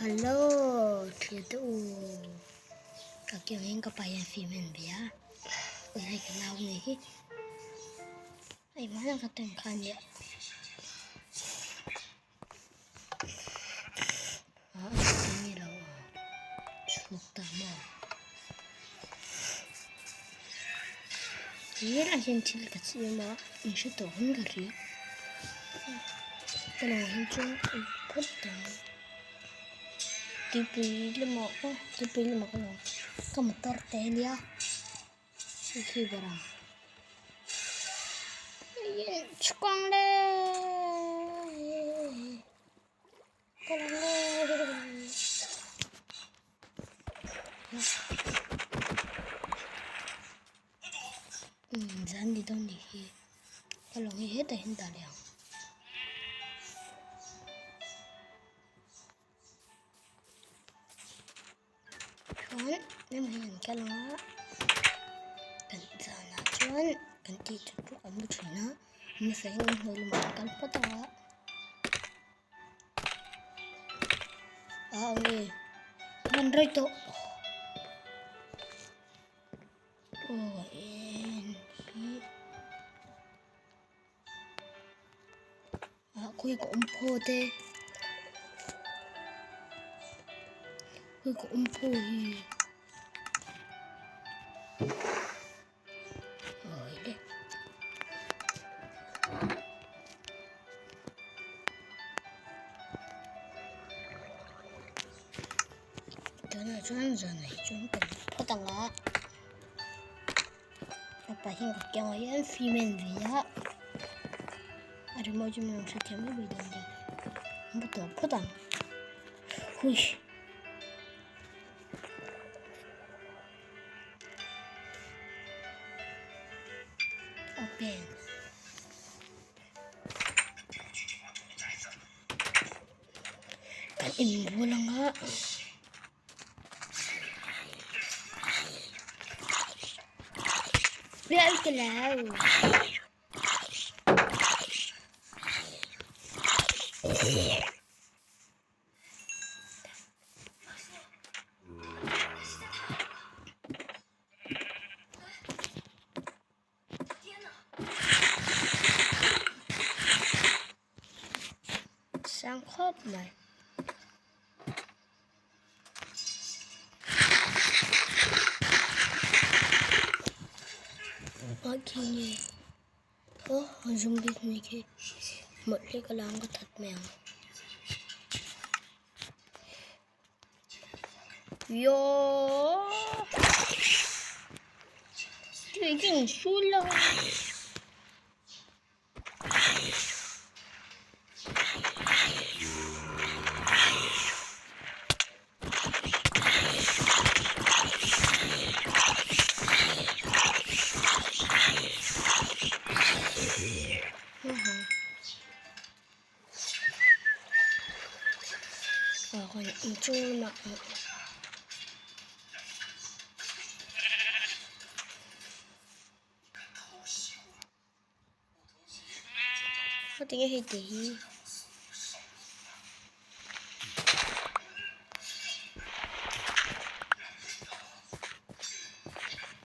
Hello thiante u ka kiang hian ka pa hian film en ve a ui hei ka nau ngei hi hei hmanah ka tan kha ania ah enge lo chhuak ta maw helaiah hian thil ka siam a in hre tawh ang ka hria ka lo hi chuan phawt ang tuipui lamah aw tuipui lamah ka lo ka motor te ania hei khi ber ang chhuak le ka lang le. Zan ni dawn nih hi ka lawng hi hetah hian dah leh ang. Chuan nem hi an kal ang a kan zanah chuan kan tih chu chu kan mu thin a hmasa in hnuai lamah an kal phawt ang a. A nge man rei tawh. Aw en hi ah khawi ka awm phaw te khawi ka awm phaw hi awi le. Tunah chuan zan ah hi chuan kan phawt ang a a pa hian ka kiangah hian film a en ve a a remote chu min rawn hrethiam mai mai dawn nia an bu tawh phawt ang huish. Open. Kan inbual ang a. Bial ka lo. Sang khawp mai. Aw khi nge aw a zum bik ni khi mawlh hi ka lang ka that mai ang. Yo 最近输了。Aw kan inchung lamah Khaw tinge hei tih hi.